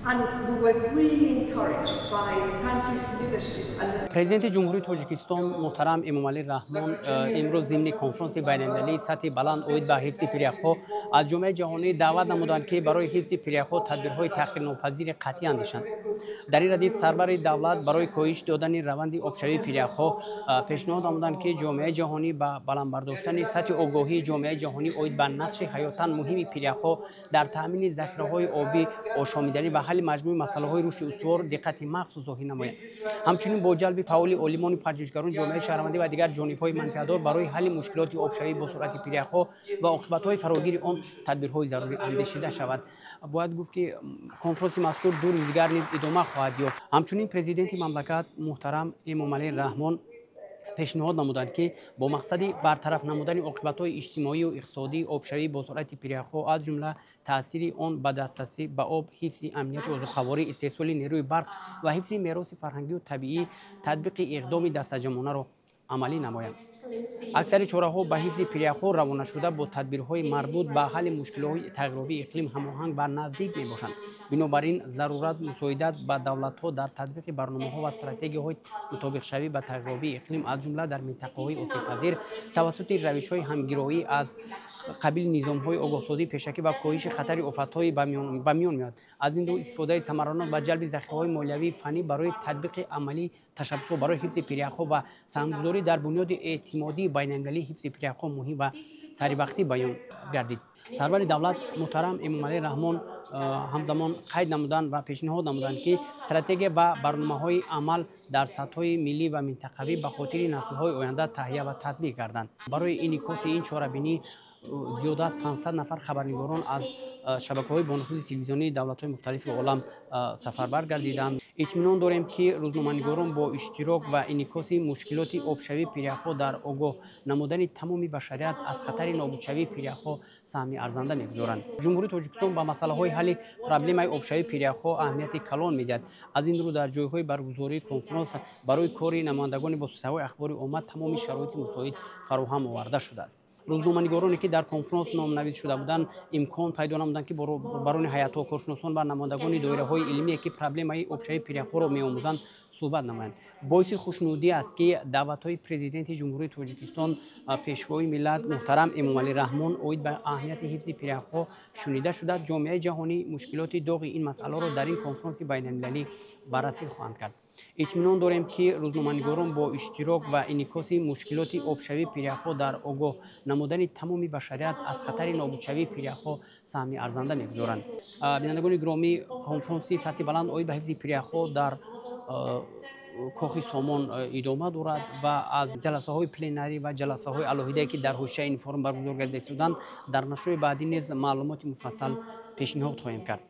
And we were really encouraged by the country's leadership and the Президенти Ҷумҳурии Тоҷикистон муҳтарам Эмомалӣ Раҳмон имрӯз зимни конфронси байналмилалии сатҳи баланд оид ба ҳифзи пиряхҳо аз ҷомеаи ҷаҳонӣ даъват намуданд, ки барои ҳифзи пиряхҳо тадбирҳои таъхирнопазири қатъӣ андешанд. Дар ин радиф сарвари давлат барои коҳиш додани раванди обшавии пиряхҳо пешниҳод намуданд, ки ҷомеаи ҷаҳонӣ ба баланд бардоштани сатҳи огоҳии ҷомеаи ҷаҳонӣ оид ба нақши ҳаётан муҳими пиряхҳо дар таъмини захираҳои обӣ, ошомиданӣ ва ҳалли маҷмӯи масъалаҳои рушди устувор диққати махсус зоҳир намояд. Ҳамчунин бо ҷалби фаъоли олимону пажӯҳишгарон, ҷомеаи шаҳрвандӣ ва дигар ҷонибҳои манфиатдор барои ҳалли мушкилоти обшавии босуръати пиряхҳо ва оқибатҳои фарогири он тадбирҳои зарурӣ андешида шавад. Бояд гуфт, ки конфронси мазкур 2 рӯзи дигар низ идома хоҳад ёфт. Ҳамчунин президенти мамлакат муҳтарам Эмомалӣ Раҳмон пешниҳод намуданд, ки бо мақсади бартараф намудани оқибатҳои иҷтимоию иқтисодии обшавии босуръати пиряхҳо, аз ҷумла таъсири он ба дастрасӣ ба об, ҳифзи амнияти озуқаворӣ, истеҳсоли нерӯи барқ ва ҳифзи мероси фарҳангию табиӣ, татбиқи иқдоми дастаҷамъонаро амалӣ намоянд. Аксари чораҳо ба ҳифзи пиряхҳо равонашуда бо тадбирҳои марбут ба ҳалли мушкилиҳои тағйирёбии иқлим ҳамоҳанг ва наздик мебошанд. Бинобар ин зарурат мусоидат ба давлатҳо дар татбиқи барномаҳо ва стратегияҳои мутобиқшавӣ ба тағйирёбии иқлим, аз ҷумла дар минтақаҳои осебпазир, тавассути равишҳои ҳамгироӣ аз қабили низомҳои огоҳсозии пешакӣ ва коҳиши хатари офатҳои ба миён меояд. Аз ин рӯ истифодаи самаранок ва ҷалби захираҳои молиявии фаннӣ барои татбиқи амалии ташаббусҳо барои ҳифзи пиряхҳо ва саҳмгузорӣ дар бунёди эътимодии байналмилалии ҳифзи пиряхҳо муҳим ва саривақтӣ баён гардид. Сарвари давлат муҳтарам Эмомалӣ Раҳмон ҳамзамон қайд намуданд ва пешниҳод намуданд, ки стратегия ва барномаҳои амал дар сатҳҳои миллӣ ва минтақавӣ ба хотири наслҳои оянда таҳия ва татбиқ гарданд. Барои инъикоси ин чорабинӣ зиёда аз 500 нафар хабарнигорон аз шабакаҳои бонуфузи телевизионии давлатҳои мухталифи олам сафарбар гардиданд. Итминон дорем, ки рӯзноманигорон бо иштирок ва инъикоси мушкилоти обшавии пиряхҳо дар огоҳ намудани тамоми башарият аз хатари нобудшавии пиряхҳо саҳми арзанда мегузоранд. Ҷумҳурии Тоҷикистон ба масъалаҳои ҳалли проблемаи обшавии пиряхҳо аҳамияти калон медиҳад. Аз ин рӯ дар ҷойҳои баргузории конфронс барои кори намояндагони воситаҳои ахбори омма тамоми шароити мусоид фароҳам оварда шудааст. Рӯзноманигороне, ки дар конфронс номнавис шуда буданд, имкон пайдо намуданд, ки бо роҳбарони ҳайатҳо, коршиносон ва намояндагони доираҳои илмие, ки проблемаи обшавии пиряхҳоро меомӯзанд, суҳбат намоянд. Боиси хушнудӣ аст, ки даъватҳои президенти Ҷумҳурии Тоҷикистон, Пешвои миллат муҳтарам Эмомалӣ Раҳмон оид ба аҳамияти ҳифзи пиряхҳо шунида шуда, ҷомеаи ҷаҳонӣ мушкилоти доғи ин масъаларо дар ин конфронси байналмилалӣ баррасӣ хоҳанд кард. Итминон дорем, ки рӯзноманигорон бо иштирок ва инъикоси мушкилоти обшавии пиряхҳо дар огоҳ намудани тамоми башарият аз хатари нобудшавии пиряхҳо саҳми арзанда мегузоранд. Бинандагони гиромӣ, конфронси сатҳи баланд оид ба ҳифзи пиряхҳо дар Кохи Сомон идома дорад ва аз ҷаласаҳои пленарӣ ва ҷаласаҳои алоҳидае, ки дар ҳошияи ин форум баргузор гардида истоданд, дар нашрҳои баъдӣ низ маълумоти муфассал пешниҳод хоҳем кард.